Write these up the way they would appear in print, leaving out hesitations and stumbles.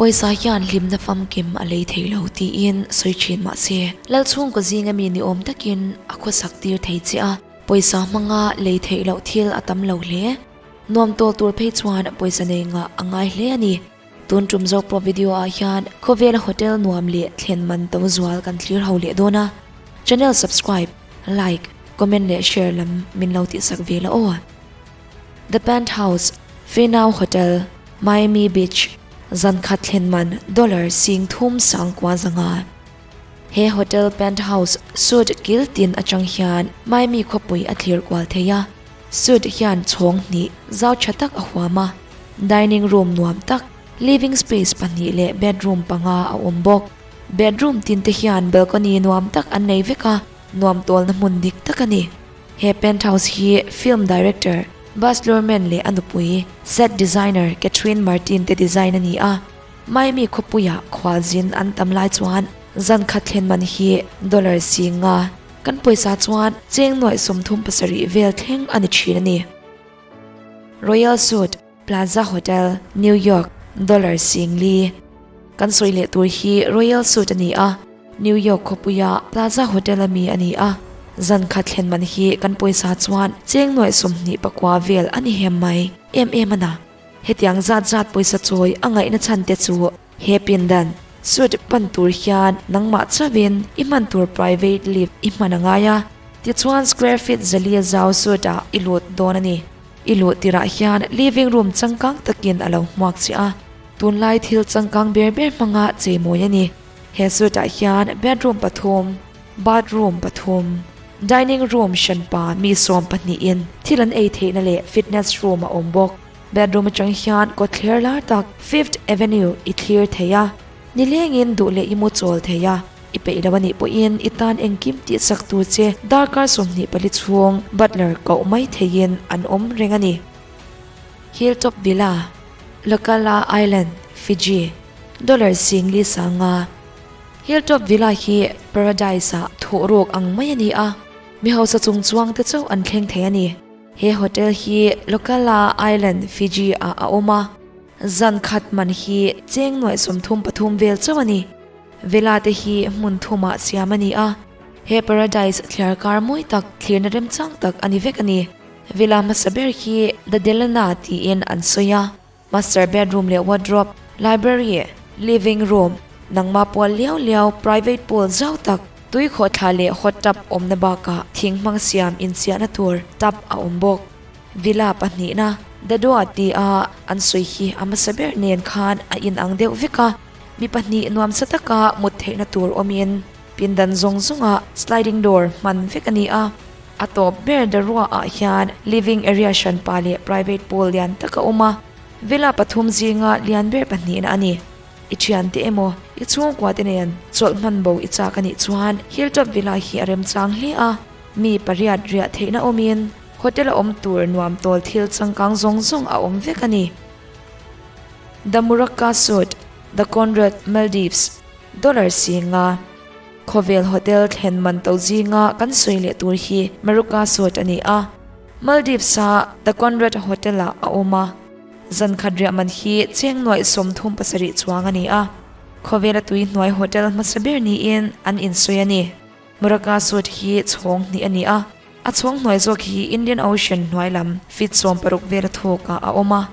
Pawisa hian hlimna famkim a lei thei lo tiin sawi thin mah se, Lalchhungkaw zinga mi ni awm takin a khawsak tir thei che a, pawisa hmanga lei theih loh thil a tam lo hle. Nuam tawl tur phei chuan pawisa nei ngah a ngai hle a ni. Tun tum zawk pawh video ah hian khawvela hotel nuam leh thlen man to zual kan thlir ho leh dawn a. Channel subscribe, like, comment leh share lam min lo tihsak ve la aw. The Penthouse, Finau Hotel, Miami Beach, zan khat thlen man dollar sing thum sang kua zanga. He hotel penthouse suite kil tin atang hian Miami khawpui a thlir kual thei a. Suite hian chhawng hnih zau tha tak a huam a, dining room nuam tak, living space pahnih leh bedroom panga a awm bawk. Bedroom tin te hian balcony nuam tak an nei vek a, nuam tawlna hmun dik tak a ni. He penthouse hi film director Baz Luhrmann leh a nupui, set designer Catherine Martin te design a ni a. Miami khawpuia khualzin an tam lai chuan zan khat thlen man hi dollar si nga kan pawisa chuan cheng nuaih 37 vel thleng a ni thin a ni. Royal Suite, Plaza Hotel, New York, dollar sing li. Kan sawi leh tur hi Royal Suite a ni a, New York khawpuia Plaza Hotel a mi a ni a. Zan khat thlen man hi kan pawisa chuan cheng nuaih 24 vel a ni hem mai em em a na. Hetiang zat zat pawisa chawi a ngaihna chhan te chu he pindan, suite, pan tur hian nangmah chauhin i hman tur private lift i hman a ngai a, tichuan square feet zali zau suite ah i lut dawn a ni. I luh tirah hian living room changkang takin a lo hmuak che a, tunlai thil changkang ber ber hmanga cheimawi a ni. He suite ah hian bedroom pathum, bathroom pathum, dining room hranpa mi 12 in thil an ei theihna leh fitness room a awm bawk. Bedroom atang hian kawtthler lar tak Fifth Avenue i thlir thei a, nilengin duh leh i mu chawl thei a. I peih lo a nih pawhin i tan engkim tihsak tur che darkar 24 chhung butler koh mai theiin an awm reng a ni. Hilltop Villa, Locala Island, Fiji, dollar singli sanga. Hilltop Villa hi paradise-ah thuh ruk ang mai a ni a, mi hausa chung chuang te chauh an thleng thei a ni. He hotel hi Locala Island, Fiji-ah a awm a, zan khat man hi cheng nuaih 33 vel chauh a ni. Villa te hi hmun thumah siam a ni a, he paradise thliar kar mawi tak thlirna remchang tak a ni vek a ni. Villa hmasa ber hi The Delana tiin an sawi a, master bedroom leh wardrobe, library, living room, nangmah pual liau liau private pool zau tak, tui khawhthla leh hot tub awmna bakah thing hmang siam inchiahna tur tub a awm bawk. Villa pahnihna The Doa tia an sawi hi a hmasa ber nen khan a inang deuh vek a. Mi pahnih nuamsa taka mut theihna tur awmin pindan zawng zawngah sliding door hman vek a ni a. A tawp ber Darua ah hian living area hranpa leh private pool lian tak a awm a, villa pathum zinga lian ber pahnihna a ni. I thiante emaw, i chhungkua te nen chawlh hman bo i chak a nih chuan Hilltop Villa hi a remchang hle a, mi pariat riah theihna awmin hotel a awm tur nuam tawl thil changkang zawng zawng a awm vek a ni. The Muraka Suite, The Conrad Maldives, dollar singa Khawvel hotel thlen man to zinga kan sawi leh tur hi Maruka Suite a ni a. Maldives-a The Conrad Hotel-ah a awm a. Zan khat riah man hi cheng nuaih 37 chuang a ni a. Khawvela tui hnuai hotel hmasa ber niin an insawi a ni. Muraka Suite hi chhawng hnih a ni a. A chhawng hnuai zawk hi Indian Ocean hnuai lam feet 60 vela thawkah a awm a.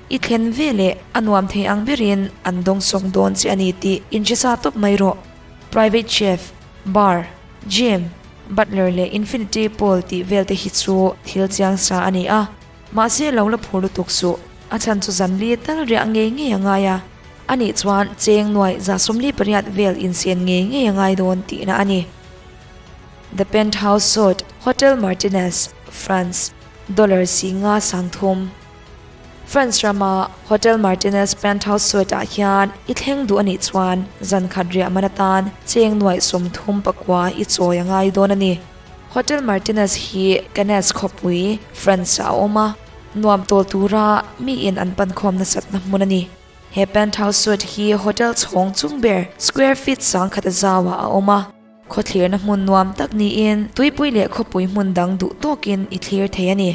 I thlen ve leh a nuam thei ang berin an dawng sawk dawn che a ni tih inhresa tawp mai rawh. Private chef, bar, gym, butler leh infinity pool tih vel te hi chu thil chiang sa a ni a. Mahse lo la phur lutuk suh. A chhan chu zan li tal riah ngei ngei a ngai a. Anih chuan cheng nuaih 48 vel insen ngei ngei a ngai dawn tihna a ni. The Penthouse Suite, Hotel Martinez, France, dollar si nga sang thum. France rama Hotel Martinez Penthouse Suite ah hian i thleng duh a nih chuan zan khat riah man atan cheng nuaih 39 i chawi a ngai dawn a ni. Hotel Martinez hi Cannes khawpui, France ah a awm a, nuam tawl tura mi in an pan khawm nasatna hmun a ni. He Penthouse Suite hi hotel chhawng chung ber square feet sangkhat a zauah a awm a. Khawthlirna hmun nuam tak niin tuipui leh khawpui hmun dang duh tawkin i thlir thei a ni.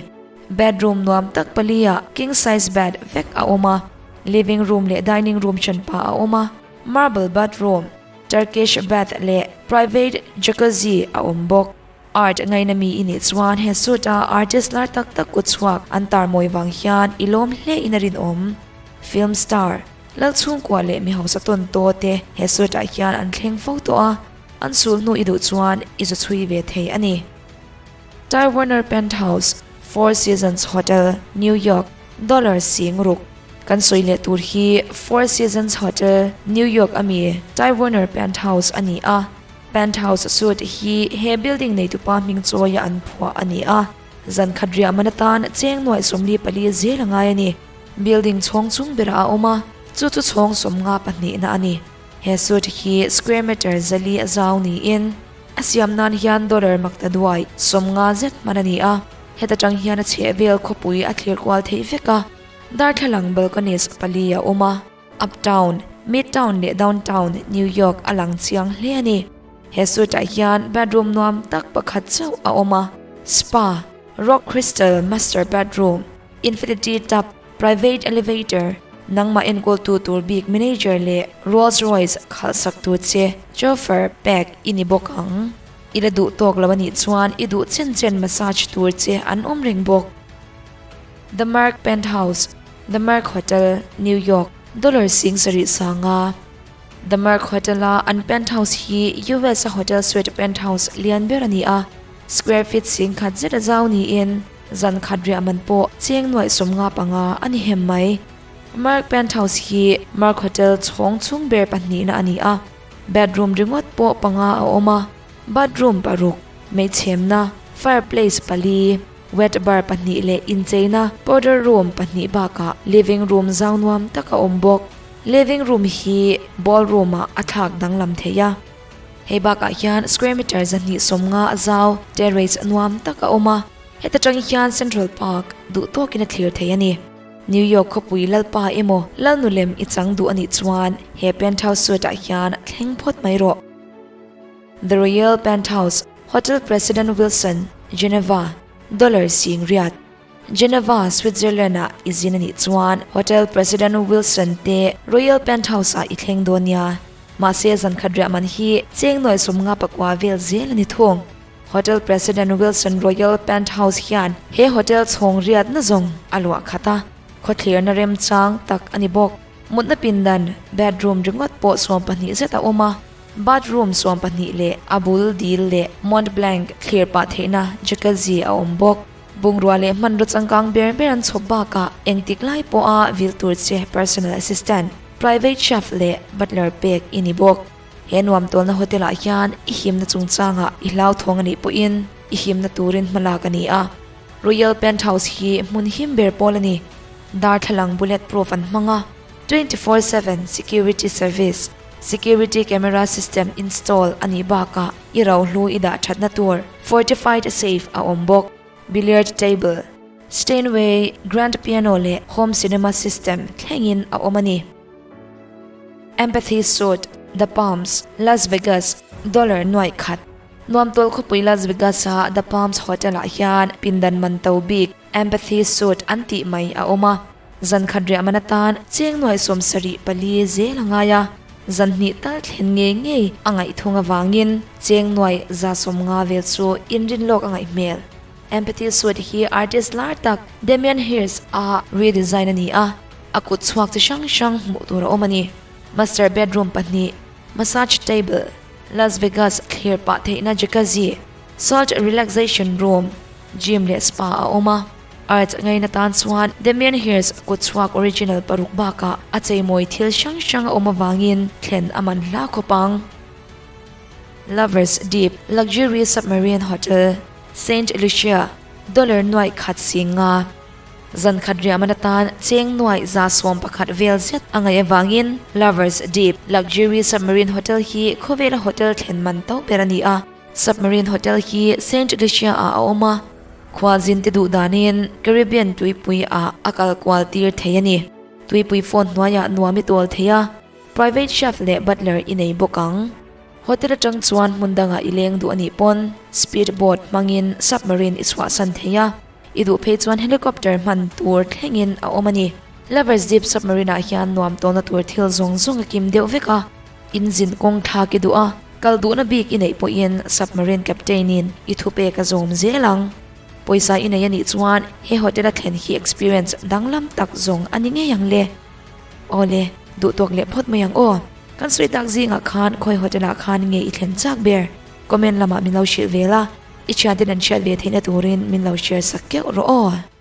Bedroom nuam tak pali ah king size bed vek a awm a. Living room leh dining room hranpa a awm a, marble bathroom, Turkish bath leh private jacuzzi a awm bawk. Art ngaina mi i nih chuan he suit a artist lar tak tak kut chhuak an tar mawi vang hian i lawm hle in a rinawm. Film star, Lalchhungkua leh mi hausa tawn taw te he suit ah hian an thleng fo tawh a, an sul hnu i duh chuan i zu chhui ve thei a ni. Ty Warner Penthouse, Four Seasons Hotel, New York, Dollar sing ruk. Kan sawi leh tur hi Four Seasons Hotel, New York ami Ty Warner Penthouse a ni a. Penthouse suite hi he building neitupa hming chawia an phuah a ni a. Zan khat riah man atan cheng nuaih 44 zel a ngai a ni. Building chhawng chung berah a awm a, chu chu chhawng 52na a ni. He suite hi square meter 400 a zau niin a siam nan hian dollar makta duai 50 zet hman a ni a. Heta tang hian a chhehvel khawpui a thlir kual theih vek a, darthlalang balconies pali a awm a. Uptown, Midtown leh Downtown, New York a lang chiang hle a ni. He suite ah hian bedroom nuam tak pakhat chauh a awm a, spa, rock crystal master bedroom, infinity tub, private elevator, nangmah enkawltu tur bik manager leh Rolls Royce khalhsak tur che chauffeur pek i ni bawk ang. I la duh tawk lo a nih chuan i duh chen chen massage tur che an awm reng bawk. The Mark Penthouse, The Mark Hotel, New York, Dollar 7000 sanga. The Mark Hotel-a an penthouse hi US-a hotel suite penthouse lian ber a ni a, square feet 10,000 zet a zau niin zan khat riah man pawh cheng nuaih 55 a ni hem mai. Mark Penthouse hi Mark Hotel chhawng chhung ber pahnihna a ni a, bedroom ringawt pawh panga a awm a, bathroom paruk, meichhemna, fireplace pali, wet bar pahnih leh incheina powder room pahnih bakah living room zau nuam tak a awm bawk. Living room hi ballroom ah a thlak danglam thei a. Hei bakah hian square meter 250 a zau terrace nuam tak a awm a, heta tang hian Central Park duh tawkin a thlir thei a ni. New York khawpui Lalpa emaw Lalnulem i chang duh a nih chuan he penthouse suite ah hian thleng phawt mai rawh. The Royal Penthouse, Hotel President Wilson, Geneva, Dollar sing riat. Geneva, Switzerland ah i zin a nih chuan Hotel President Wilson te Royal Penthouse ah i thleng dawn nia. Mahse zan khat riah man hi cheng nuaih 59 vel zel a ni thung. Hotel President Wilson Royal Penthouse hian he hotel chhawng riatna zawng a luah khat a, khawthlirna remchang tak a ni bawk. Mutna pindan, bedroom, ringawt pawh 12 zet a awm a. Bathroom 12 leh a bul dil leh Mont Blanc thlir pah theihna jacuzzi a awm bawk. Bungrua leh hmanraw changkang ber ber an chhawp bakah engtik lai pawha vil tur che personal assistant, private chef leh butler pek i ni bawk. He nuam tawlna hotel ah hian i himna chungchangah i hlauthawng a nih pawhin i himna turin hmalak a ni a. Royal Penthouse hi hmun him ber pawl a ni. Darthlalang bullet proof an hmang a, 24/7 security service, Security camera system install a nih bakah i rohlu i dah thatna tur fortified safe a awm bawk. Billiard table, Steinway grand piano leh home cinema system thlengin a awm a ni. Empathy Suite, The Palms, Las Vegas, Dollar nuaih khat. Nuamtawl khawpui Las Vegas-a The Palms Hotel-ah hian pindan man to bik Empathy Suite an tih mai a awm a. Zan khat riah man atan cheng nuaih 74 zel a ngai a, zan hnih tal thlen ngei ngei a ngaih thung avangin cheng nuaih 150 vel chu inrin lawk a ngaih hmel. Empathy Suite hi artist lar tak Damien Hirst a redesign a ni a, a kut chhuak chi hrang hrang hmuh tur a awm a ni. Master bedroom pahnih, massage table, Las Vegas thlir pah theihna jacuzzi, salt relaxation room, gym leh spa a awm a. Art ngaina tan chuan Damien Hirst kut chhuak original paruk bakah a cheimawi thil hrang hrang a awm avangin thlen a man hla khawp ang. Lovers Deep Luxury Submarine Hotel, Saint Lucia, Dollar nuaih khat 50. Zan khat riah man atan cheng nuaih 111 vel zet a ngaih avangin Lovers Deep Luxury Submarine Hotel hi khawvela hotel thlen man to ber a ni a. Submarine Hotel hi Saint Lucia ah a awm a. Khua zin te duh danin Caribbean tuipui ah a kal kual tir thei a ni. Tuipui phone hnuaiah nuam i tawl thei a, private chef leh butler i nei bawk ang. Hotel atang chuan hmun dangah i leng duh a nih pawn speed boat hmangin submarine i chhuahsan thei a, i duh phei chuan helicopter hman tur thlengin a awm a ni. Lovers Deep Submarine ah hian nuam tawlna tur thil zawng zawng a kim deuh vek a, in zin kawng thlak i duh a, kal duhna bik i neih pawhin Submarine Captain in i thupek a zawm zel ang. Pawisa i nei a nih chuan he hotel a thlen hi experience danglam tak zawng a ni ngei ang le. Awle, duh tawk leh phawt mai ang aw. Kan sawi tak zingah khan khawi hotel ah khan nge i thlen chak ber? Comment lamah min lo hrilh ve la, i thianten an hriat ve theihna turin min lo share sak keuh rawh aw.